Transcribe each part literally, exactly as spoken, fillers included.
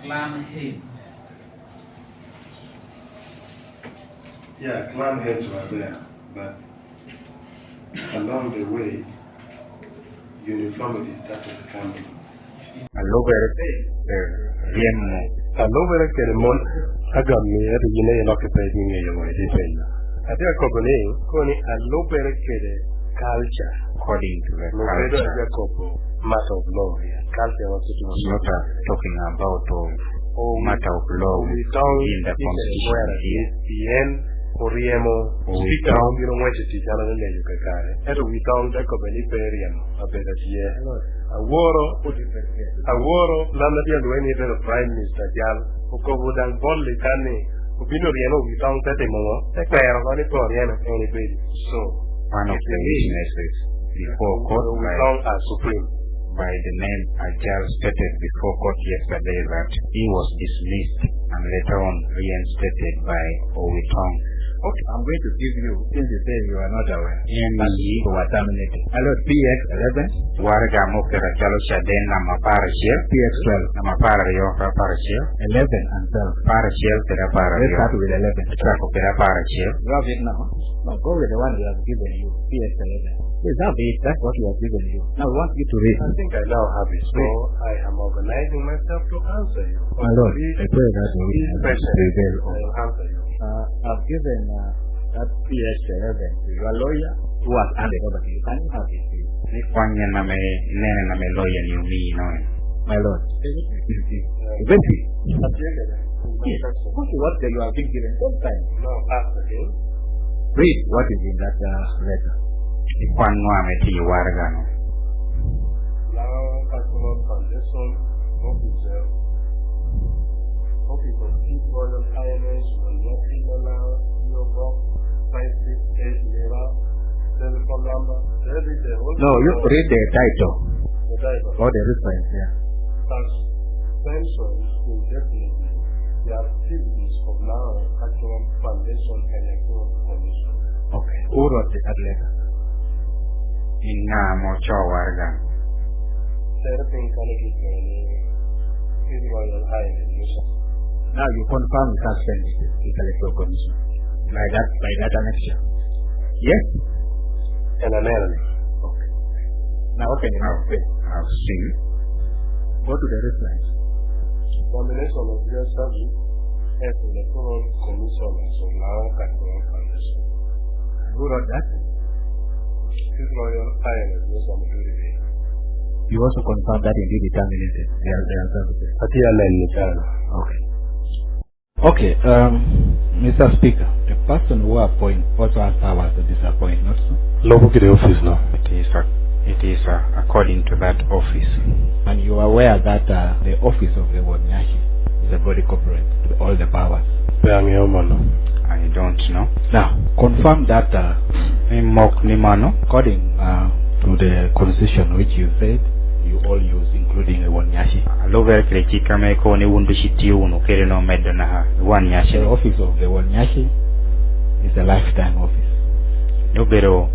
Clan heads. Yeah, clan heads were there, but along the way, uniformity started coming. A lubere kede ryemo. A lubere kede mon, agam ni ento yin aye lok ipe ni ŋeyo ŋo iti penyo. Atye akobo ni, koni a lubere kede culture. According to the culture. Obedo atye akobo matter of law, yeah. Culture was to do. I'm not, uh, talking about, uh, matter of law in the constitution here. Pien oryemo, Owitoŋ. Speaker obino ngweco tic, an angeyo kakare. Ento Owitoŋ te kobbe ni pe ryemo, abedo atye. Aworo, aworo, Lam Adyal Lweny ni bedo Prime Minister jal, okobo daŋ boldly kan ni, obino ryemo Owitoŋ te timo ŋo? Te kwero ŋo ni pe oryeme, en ibedo. So, one of the witnesses before court by, Owitoŋ as Supreme. By the name Ajal stated before court yesterday that he was dismissed and later on reinstated by Owitong. Okay, I'm going to give you, since you say you are not aware, that you were terminated. My lord, P X eleven. Waraga mo kede acalo caden namba apar acel. P X twelve. Namba apar aryo, apar acel. Eleven and twelve. Apar acel kede apar aryo. Let's start with eleven. Acako kede apar acel. You have it now? No, go with the one we have given you, P X eleven. Please have it. That's what we have given you. Now we want you to read. I think I now have it, so I am organizing myself to answer you. My lord, I pray that you will prevail. I will answer you. Uh, I've given, uh, that P X eleven to your lawyer who has handed over to you. Can you have it, please? Ni kwanye na me, nene na me lawyer ni omiyi no. My lord, is it, is it, is it? Yes. What is what that you have been given? Don't sign. No, ask again. Read what is in that, uh, letter. Ikwan ŋo ame tye i waraga-nu? Lao Cultural Foundation, Office, Office of His Royal Highness, Manyaki Malao, P O Box five six eight Lira, telephone number, everything. No, you read the title. The title. Or the reference, yeah. Suspension indefinitely the activities of Lao Cultural Foundation Electoral Commission. Okay. Who wrote the, that letter? In ŋa ame ocoo waraga? Tere piny kan i gik mene, His Royal Highness. Now you confirm you have sent it to the Electoral Commission by that, by that annexure. Yes? And aneno ni. Okay. Now open it. I've, I've seen. Go to the reference. Nomination of your service as Electoral Commissioners of Lao Cultural Foundation. Who wrote that? His Royal Highness Musa Muturi Bey. You also confirm that indeed he terminated their, their services. Atye aneno kare. Okay. Okay, um, Mister Speaker, the person who appoint also has powers to disappoint, not so? Lubo kede office no. It is a, it is a, according to that office. And you are aware that, uh, the office of the Won Nyashi is a body corporate with all the powers? Pe aŋeo mano. I don't know. Now, confirm that, uh, ni mok ni mano. According, uh, to the constitution which you said you all use, including the Won Nyashi. Alubere kede cik ame ikobo ni wun ducu itio wunu kede no medo naka Won Nyashi. The office of the Won Nyashi is a lifetime office. Ni obedo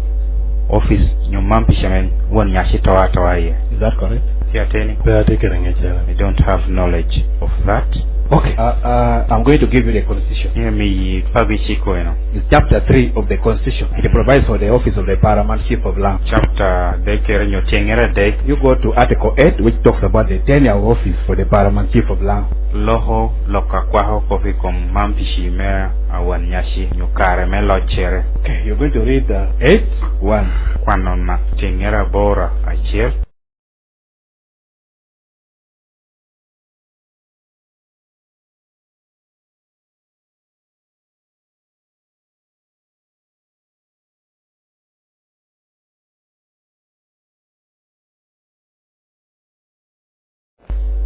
office nyo man pica ame Won Nyashi to atoa iye. Is that correct? Tye ateni. Pe atye kede ŋeccere. I don't have knowledge of that. Okay. Uh, uh, I'm going to give you the constitution. Ni amiyi pago i cik eno. It's chapter three of the constitution. It provides for the office of the paramount chief of Lango. Chapter adek kede nyo tyengere adek. You go to article eight, which talks about the tenure of office for the paramount chief of Lango. Loko lok akwako kop i kom man pici me Won Nyashi nyo kare me loccere. Okay, you're going to read, uh, eight one. Kwano na tyengere aboro acel.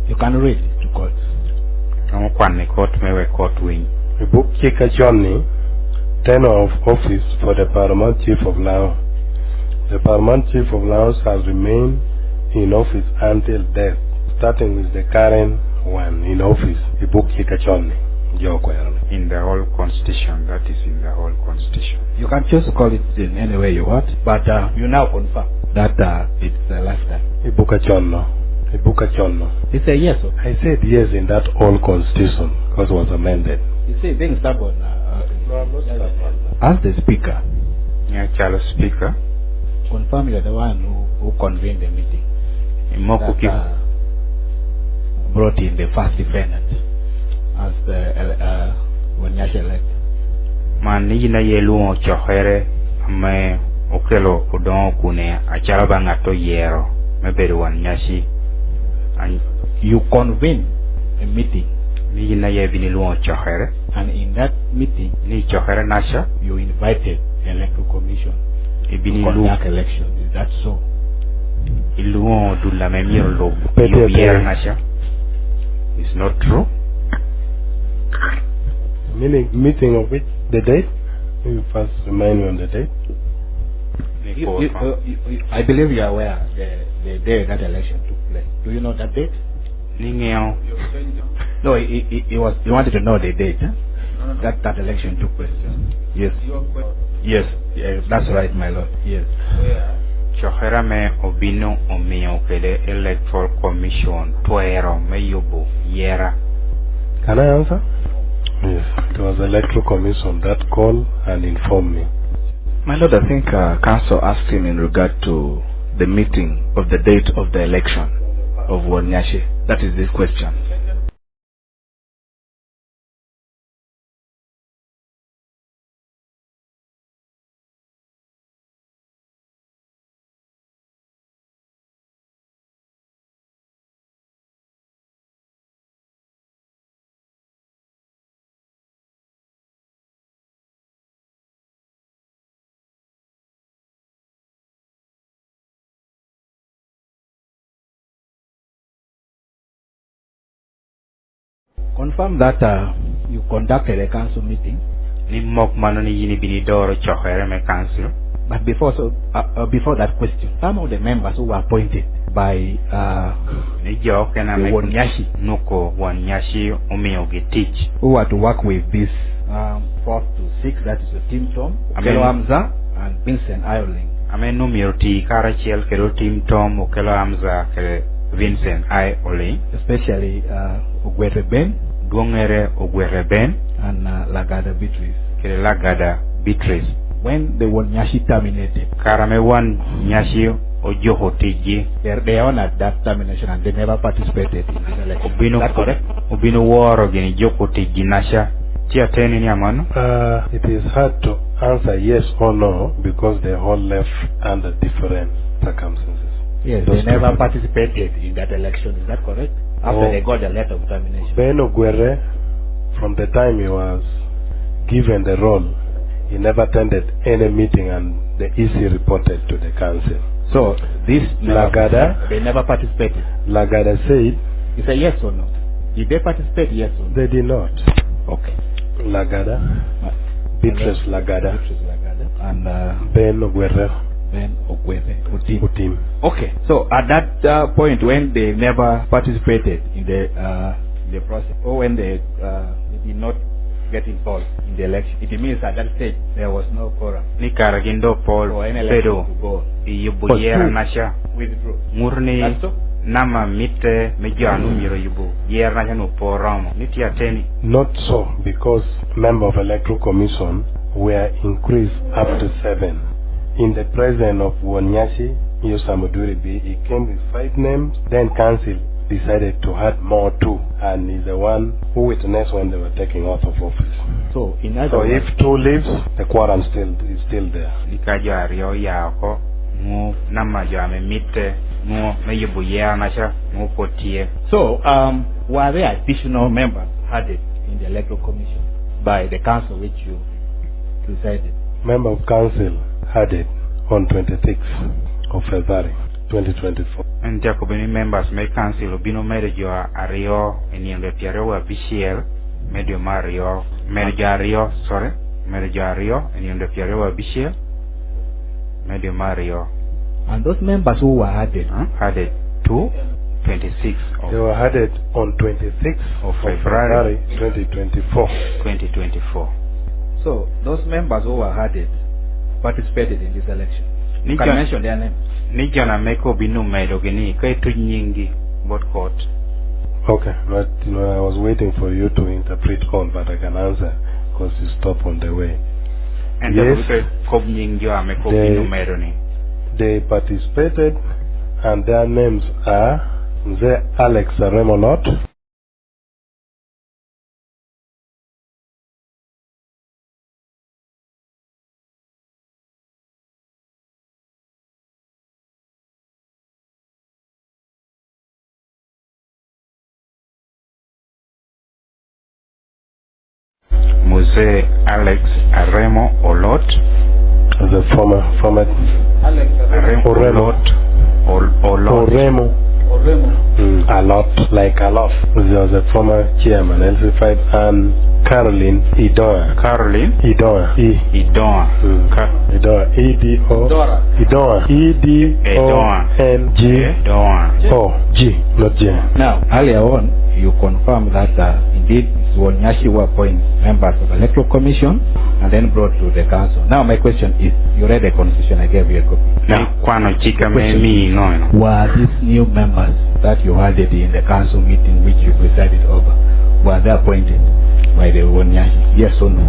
You can read to court. Romo kwano i kot me wek kot winy. I buk cik acon ni, tenure of office for the paramount chief of Lango. The paramount chief of Lango shall remain in office until death, starting with the current one in office. I buk cik acon ni, jo okwero ni. In the whole constitution, that is in the whole constitution. You can choose to call it in any way you want, but, uh, you now confirm that, uh, it's a lifetime. I buk acon no, Buka con no. He said, "Yes, sir." I said, "Yes, in that old constitution, because it was amended." You see, being stubborn, uh, uh, No, I'm not stubborn. As the speaker, Yeah, Charles Speaker. Confirm you're the one who, who convened the meeting. Imoko that, ki- uh, brought in the first defendant as the, uh, uh, Wanyashi elect. Man ni yin aye lwoŋo cokere ame okelo Odoŋo Okune acalo ba ŋat oyero me bedo Wanyashi. An- You convene a meeting. Ni yin aye bino ilwoŋo cokere. And in that meeting, ni cokere naca, you invited the Electoral Commission ibino to ilu- conduct election. Is that so? Ilwoŋo dul ame myero lub Pete, yub yera pete. Naca. It's not true. Meaning, meeting of which, the date? Will you first remind me on the date? You, you, uh, you, you, I believe you are aware the, the day that election took place. Do you know that date? Niŋeo? No, he, he, he was, he wanted to know the date, eh? That, that election took place. Yes. Yes, yeah, that's right, my lord. Yes. Cokere ame obino omio kede Electoral Commission twero me yubo yera. Can I answer? Yes, it was Electoral Commission that called and informed me. My lord, I think, uh, counsel asked him in regard to the meeting of the date of the election of Wanyashi. That is this question. Confirm that, uh, you conducted a council meeting. Ni mok mano ni yin ibino idoro cokere me council. But before, so, uh, uh, before that question, some of the members who were appointed by, uh, ni jo okene ame Wanyashi, nuko Wanyashi omiogi tic, who are to work with this, um, fourth to six, that is Otim Tom, Amen. Okello Hamza, and Vincent Ayo Oleng. Ame nwoŋo myero oti karacel kede Otim Tom, Okello Hamza, kede Vincent Ayo Oleng. Especially, uh, Ogwete Ben. Dwoŋŋere Ogwete Ben. And, uh, Lagada Beatrice. Kede Lagada Beatrice. When the Wanyashi terminated, kare ame Wanyashi ojuko ticgi, they, they honored that termination and they never participated in this election. Obino, is that correct? Obino woro gini juko ticgi naca. Tye ateni ni aman? Uh, it is hard to answer yes or no because they all left under different circumstances. Yes, those people. They never participated in that election. Is that correct? After, oh, they got the letter of termination. Ben Ogwete, from the time he was given the role, he never attended any meeting and the E C reported to the council. So, this never, Lagada, they never participated? Lagada said, it's a yes or no? Did they participate, yes or no? They did not. Okay. Lagada, uh, Beatrice Lagada, Beatrice Lagada, and, uh, Ben Ogwete, Ben Ogwete Otim. Otim. Okay. So, at that, uh, point, when they never participated in the, uh, in the process, or when they, uh, did not get involved in the election, it means at that stage there was no quorum. Ni kare gin doŋ pol bedo i yubo yera naca. Withdraw. Ŋuto ni, that's so, namba mitte me jo a nwoŋo myero oyubo yera naca nwoŋo pe oromo. Ni tye ateni? Not so, because member of Electoral Commission were increased up to seven. In the presence of Wanyashi, Yosam Oduri B, he came with five names. Then council decided to add more two, and he's the one who witnessed when they were taking oath of office. So, in other words, so if two leaves, the quorum still, is still there. Ni ka jo aryo oya oko, nwoŋo namba jo ame mitte, nwoŋo me yubo yera naca, nwoŋo pwod tye. So, um, were there additional members added in the Electoral Commission by the council which you presided? Member of council added on twenty-sixth of February, twenty twenty-four. En te akobo ni members me council obino medo jo aryo i nino dwe pyeraryo wa abicel me dwe me aryo, medo jo aryo, sorry, medo jo aryo i nino dwe pyeraryo wa abicel me dwe me aryo. And those members who were added? Huh? Added to twenty-six of, they were added on twenty-sixth of February, February twenty twenty-four. Twenty twenty-four. So, those members who were added participated in this election. You can mention their names. Ni jo na meko obino medogi ni, ka ituc nyinggi, What court? Okay, but, you know, I was waiting for you to interpret all, but I can answer because you stop on the way. And yes, the kop nying jo ame kop they, in omedo ni. They participated, and their names are Mzee Alex Aremo Lot. Mzee Alex Aremo Olot. The former, former Aremo Oremo. Olot. Ol-, Olot. Oremo. Oremo. Mm, a lot, like a lot. He was a former chairman, L C five, and Caroline Idoa. Caroline? Idoa. I. Idoa. Mm. Ka- Idoa. E D O. Dora. Idoa. E D O N G. Edoa. Edoa. O G, not J. Now, earlier on, you confirmed that, uh, indeed, it's Won Nyashi who appoints members of the Electoral Commission and then brought to the council. Now, my question is, you read the constitution, I gave you a copy. Now, Kwano cik ame imi inono. Were these new members that you had in the council meeting which you presided over, were they appointed by the Won Nyashi? Yes or no?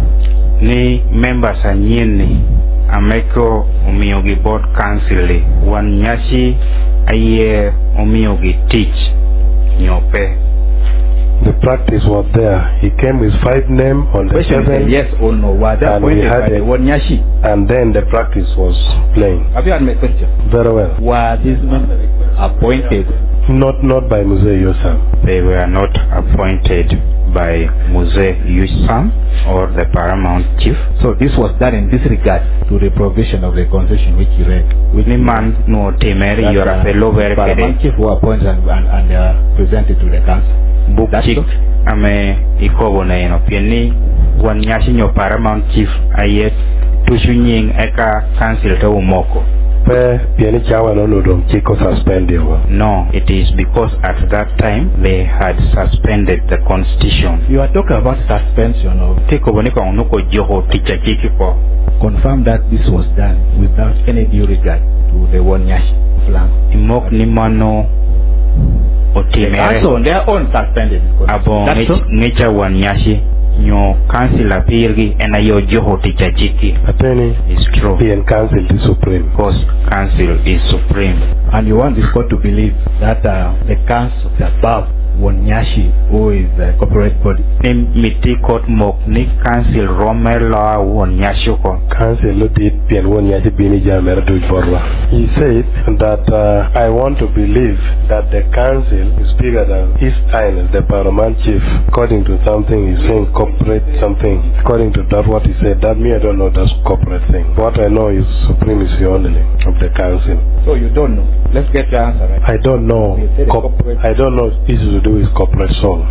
Ni members anyen ni, ame ko omiogi board council ni, Won Nyashi aye omiogi tic, nyo pe? The practice was there. He came with five name on the seventh. Question is a yes or no. Were they appointed by the Won Nyashi? And then the practice was playing. Have you heard my question? Very well. Were these men appointed? Not, not by Mzee Yosam. They were not appointed by Mzee Yosam or the paramount chief. So this was done in disregard to the provision of the constitution which you read, which ni man nwoŋo otimere i yore a pe lubere kede. Paramount chief were appointed and, and, and, uh, presented to the council. Buk cik ame ikobo neno, pien ni Won Nyashi nyo paramount chief aye tuco nying eka council te omoko. Pe, pien i cawa-nu onwoŋo doŋ cik osuspendi oko. No, it is because at that time they had suspended the constitution. You are talking about suspension of. Tye kobo ni koŋ onwoŋo joko tic a cik oko. Confirm that this was done without any due regard to the Won Nyashi plan. Imok ni mano otimere. The council on their own suspended this constitution. Aboŋo ŋec a Won Nyashi nyo council a pirgi en aye ojoko tic a cikgi. Ateni. It's true. Pien council is supreme. Because council is supreme. And you want this court to believe that, uh, the council is above Won Nyashi, who is the corporate body? Ni miti kot mok ni council romme lo a Won Nyashi oko. Council nwoŋo dit pien Won Nyashi bino i jami mere duc botwa. He said that, uh, I want to believe that the council is bigger than His Highness the Paramount Chief. According to something he's saying, corporate something. According to that, what he said, that me, I don't know that corporate thing. What I know is supremacy only of the council. So you don't know. Let's get the answer right. I don't know. You said corp-, corporate. I don't know issues to do with corporate soul.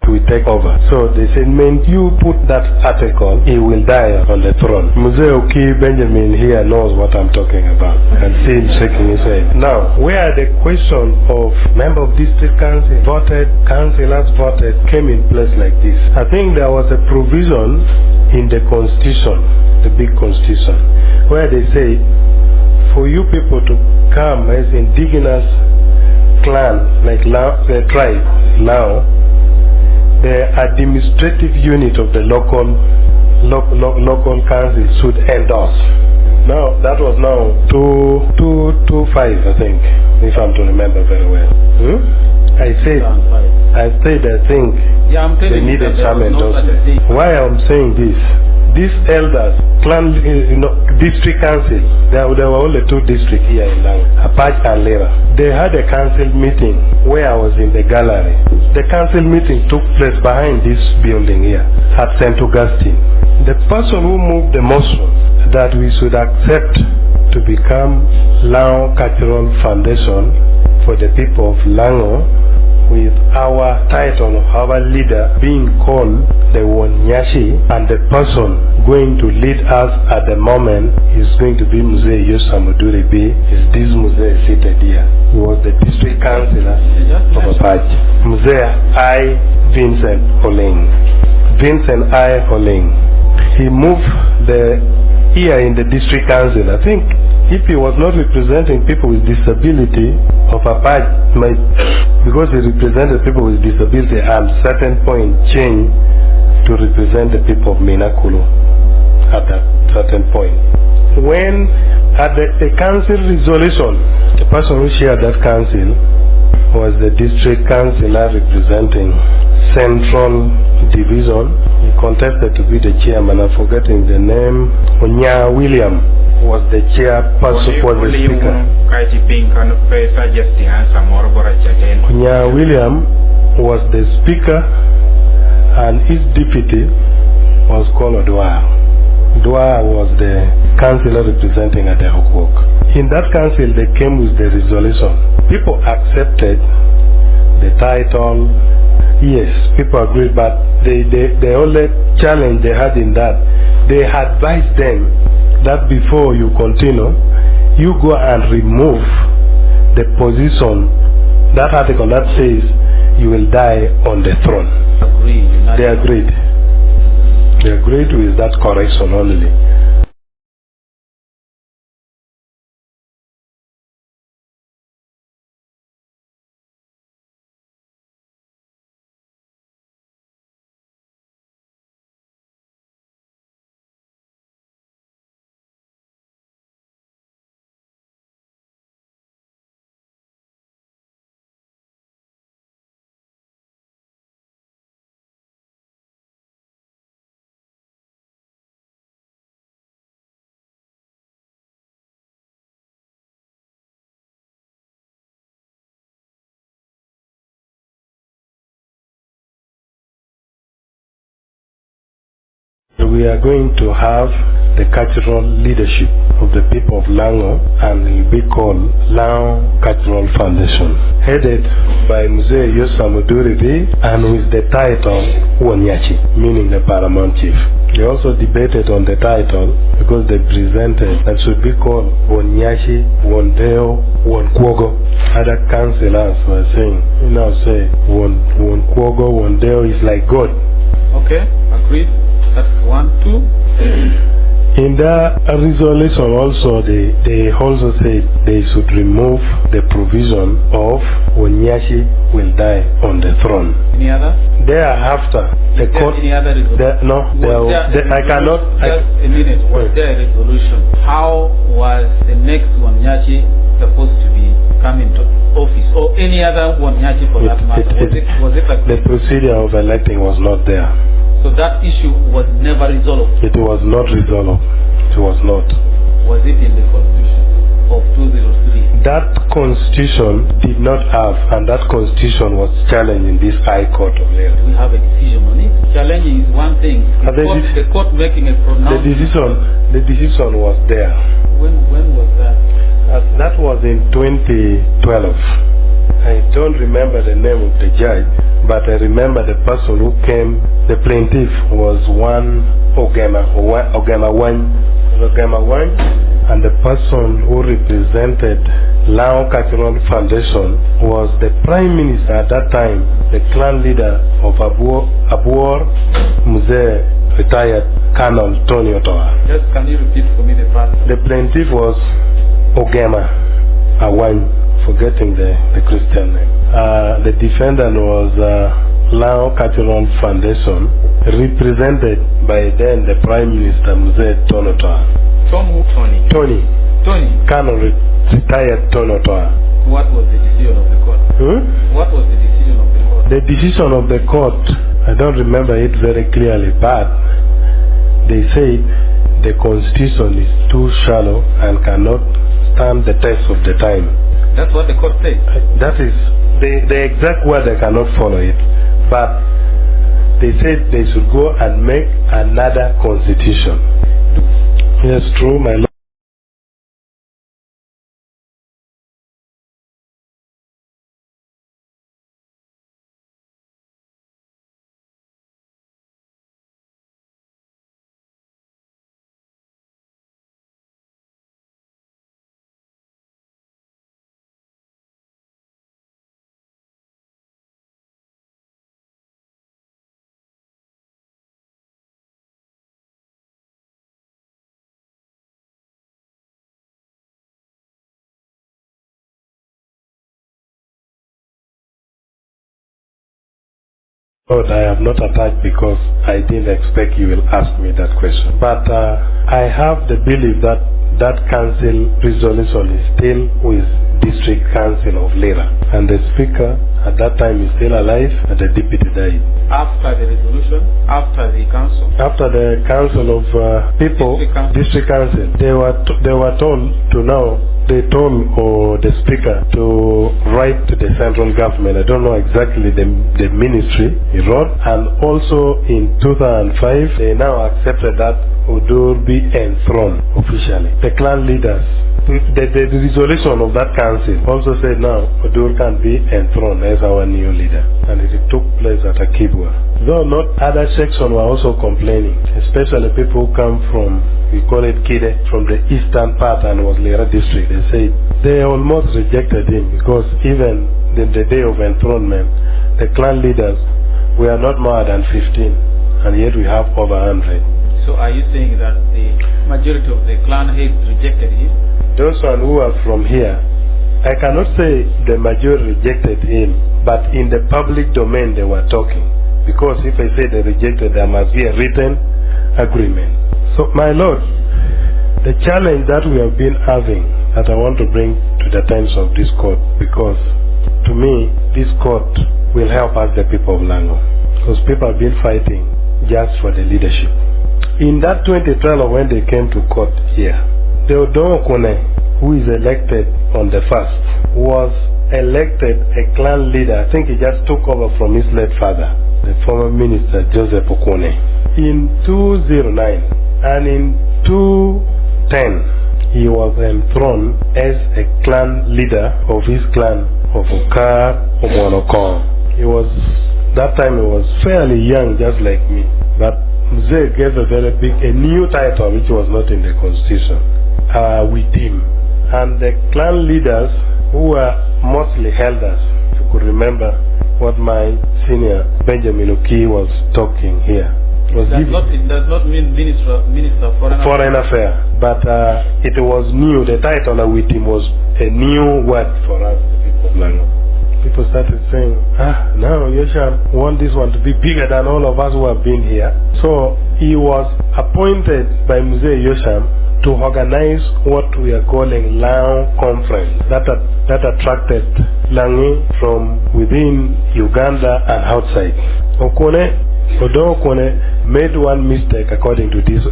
We take over. So they said, "Man, you put that article, he will die on the throne." Mzee Oki Benjamin here knows what I'm talking about. And see him shaking his head. Now, where the question of member of district council voted, councillors voted, came in place like this. I think there was a provision in the constitution, the big constitution, where they say, for you people to come as indigenous clan, like La-, the tribe, now, the administrative unit of the local, lo-, lo-, local council should endorse. Now, that was now two, two, two five, I think, if I'm to remember very well. Hmm? I said, I said, I think they needed some endorsement. Why I'm saying this, These elders, clan, you know, district council, there, there were only two districts here in Lango, Apac and Lira. They had a council meeting where I was in the gallery. The council meeting took place behind this building here at Saint Augustine. The person who moved the motion that we should accept to become Lango Cultural Foundation for the people of Lango, with our title of our leader being called the Won Nyaci, and the person going to lead us at the moment is going to be Mzee Yosua Mudhuri B. Is this Mzee seated here? He was the district councillor of Apac. Mzee I. Vincent Oling. Vincent I. Oling. He moved the here in the district council. I think if he was not representing people with disability of Apac, might, because he represented people with disability and certain point changed to represent the people of Minakulu at that certain point. When at the, the council resolution, the person who chaired that council was the district councillor representing Central Division. He contested to be the chairman. I'm forgetting the name. Onya William was the chairperson, was the speaker. Onya William was the speaker, and his deputy was called Odwar. Odwar was the councillor representing Adeko Kwok. In that council, they came with the resolution. People accepted the title. Yes, people agreed, but they, they, the only challenge they had in that, they advised them that before you continue, you go and remove the position, that article that says you will die on the throne. Agree, unanimous. They agreed. They agreed with that correction only. We are going to have the cultural leadership of the people of Lango, and it will be called Lango Cultural Foundation, headed by Mzee Yosua Mudhuri B, and with the title Won Nyaci, meaning the paramount chief. They also debated on the title because they presented that should be called Won Nyaci, Won Deo, Won Kwogo. Other councillors were saying, you know, say, Won, Won Kwogo, Won Deo is like God. Okay, agreed. That's one, two. In the resolution also, they, they also said they should remove the provision of Won Nyaci will die on the throne. Any other? Thereafter, the court, any other resolution? The, no, there, there, I cannot. Just a minute. Was there a resolution? How was the next Won Nyaci supposed to be coming to office, or any other Won Nyaci for that matter? Was it, was it agreed? The procedure of electing was not there. So that issue was never resolved? It was not resolved. It was not. Was it in the constitution of two zero three? That constitution did not have, and that constitution was challenged in this High Court of Lira. We have a decision on it. Challenging is one thing. The court, the court making a pronouncement. The decision, the decision was there. When, when was that? Uh, that was in twenty twelve. I don't remember the name of the judge, but I remember the person who came. The plaintiff was one Ogema, Ogema Wany. Ogema Wany, and the person who represented Lango Cultural Foundation was the Prime Minister at that time, the clan leader of Abwor, Abwor, Mzee retired Colonel Tony Otoa. Just can you repeat for me the first? The plaintiff was Ogema Awany, forgetting the, the Christian name. Uh, the defendant was, uh, Lango Cultural Foundation, represented by then the Prime Minister, Mzee Tony Otoa. Tom who? Tony. Tony. Tony. Colonel re-, retired Tony Otoa. What was the decision of the court? Hmm? What was the decision of the court? The decision of the court, I don't remember it very clearly, but They said the constitution is too shallow and cannot stand the test of the time. That's what the court said. That is the, the exact word. I cannot follow it. But they said they should go and make another constitution. Yes, true, my lord. Lord, I have not attacked because I didn't expect you will ask me that question. But uh, I have the belief that that council resolution is still with District Council of Lira. And the speaker at that time is still alive and the deputy died. After the resolution, after the council. After the council of uh, people, District Council. District Council, they were, t- they were told to know, they told uh, the speaker to write to the central government. I don't know exactly the, the ministry he wrote. And also in two thousand five, they now accepted that Odur be enthroned officially. The clan leaders, the, the resolution of that council also said now Odur can be enthroned as our new leader. And it took place at Akibwa. Though not, other sections were also complaining, especially people who come from, we call it Kide, from the eastern part and was Lira district. They said they almost rejected him because even in the day of enthronement, the clan leaders, we are not more than fifteen, and yet we have over a hundred. So are you saying that the majority of the clan heads rejected him? Those one who are from here, I cannot say the majority rejected him, but in the public domain they were talking. Because if I say they rejected, there must be a written agreement. So, my lord, the challenge that we have been having that I want to bring to the attention of this court, because to me, this court will help us, the people of Lango, because people have been fighting just for the leadership. In that twenty twelve, when they came to court here, the Odongo Kune, who is elected on the first, was elected a clan leader. I think he just took over from his late father, the former minister Joseph Okune, in two zero nine, and in two ten, he was enthroned as a clan leader of his clan of Okar Omwonokong. He was, that time he was fairly young, just like me, but Mzee gave a very big, a new title which was not in the constitution, uh, with him. And the clan leaders who were mostly elders, if you could remember what my senior Benjamin Oki was talking here. Was It does given not, it does not mean minister, minister of foreign affairs. Foreign affairs, but uh, it was new. The title with him was a new word for us, the people of Lango. People started saying, "Ah, now Yosham want this one to be bigger than all of us who have been here." So he was appointed by Mzee Yosham to organize what we are calling Lango Conference. That, that attracted Langi from within Uganda and outside. Okune, Odo Okune made one mistake according to this.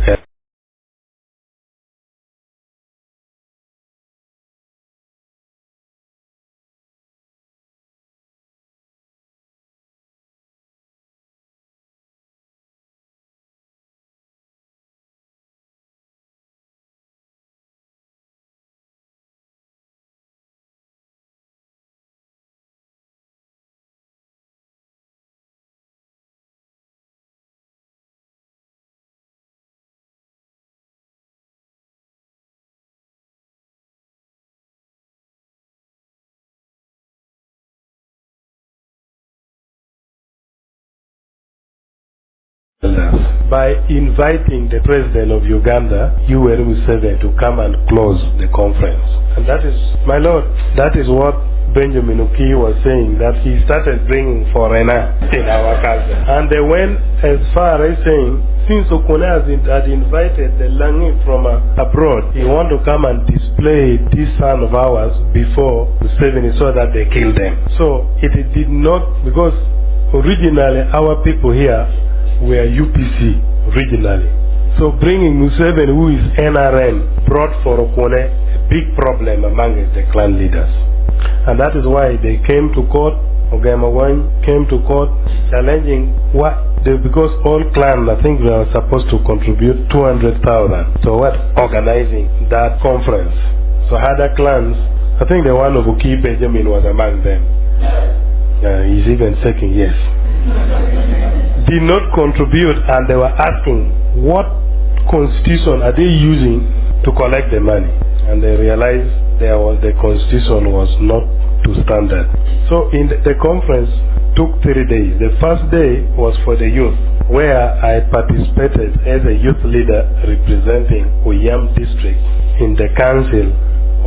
By inviting the president of Uganda, Yoweri Museveni, to come and close the conference. And that is, my lord, that is what Benjamin Oki was saying, that he started bringing foreigner in our culture. And they went as far as saying, since Okune has in-, had invited the Langi from uh, abroad, he want to come and display this son of ours before Museveni so that they kill them. So it did not, because originally our people here were U P C originally. So bringing Museveni, who is N R M, brought for Okune a big problem among the clan leaders. And that is why they came to court, Ogema Wany came to court challenging what they, because all clan, I think they are supposed to contribute two hundred thousand. So what organizing that conference? So other clans, I think the one of Oki Benjamin was among them. Uh, he's even shaking, yes. Did not contribute, and they were asking, what constitution are they using to collect the money? And they realized there was, the constitution was not to standard. So in the, the conference took three days. The first day was for the youth, where I participated as a youth leader representing Oyam district in the council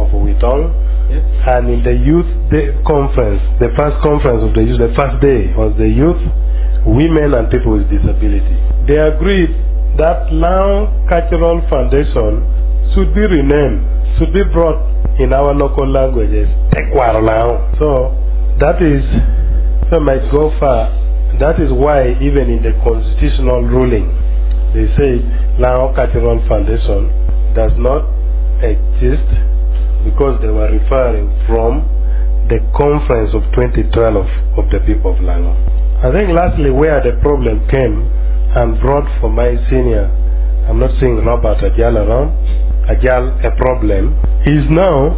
of Witong. Yes. And in the youth day conference, the first conference of the youth, the first day was the youth, women and people with disability. They agreed that Lango Cultural Foundation should be renamed, should be brought in our local languages, Tekwaro Lango. So that is, so I might go far. That is why even in the constitutional ruling, they say Lango Cultural Foundation does not exist, because they were referring from the conference of twenty twelve of the people of Lango. I think lastly where the problem came and brought for my senior, I'm not seeing Robert Ajal around, Ajal a problem, is now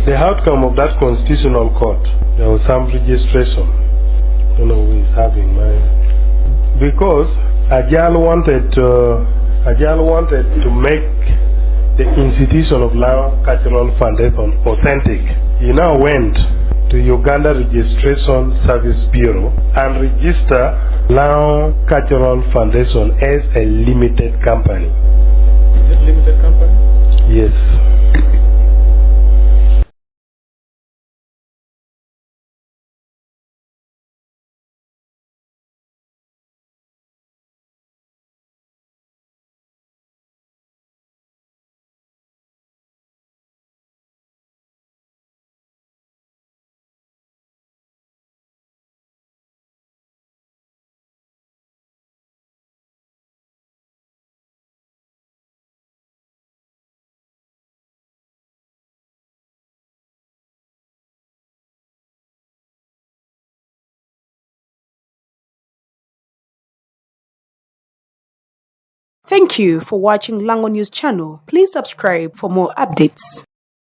the outcome of that constitutional court. There was some registration. Don't know who is having mine. Because Ajal wanted to, Ajal wanted to make the institution of Lango Cultural Foundation authentic. He now went to Uganda Registration Service Bureau and register Lango Cultural Foundation as a limited company. Is it limited company? Yes. Thank you for watching Lango News Channel. Please subscribe for more updates.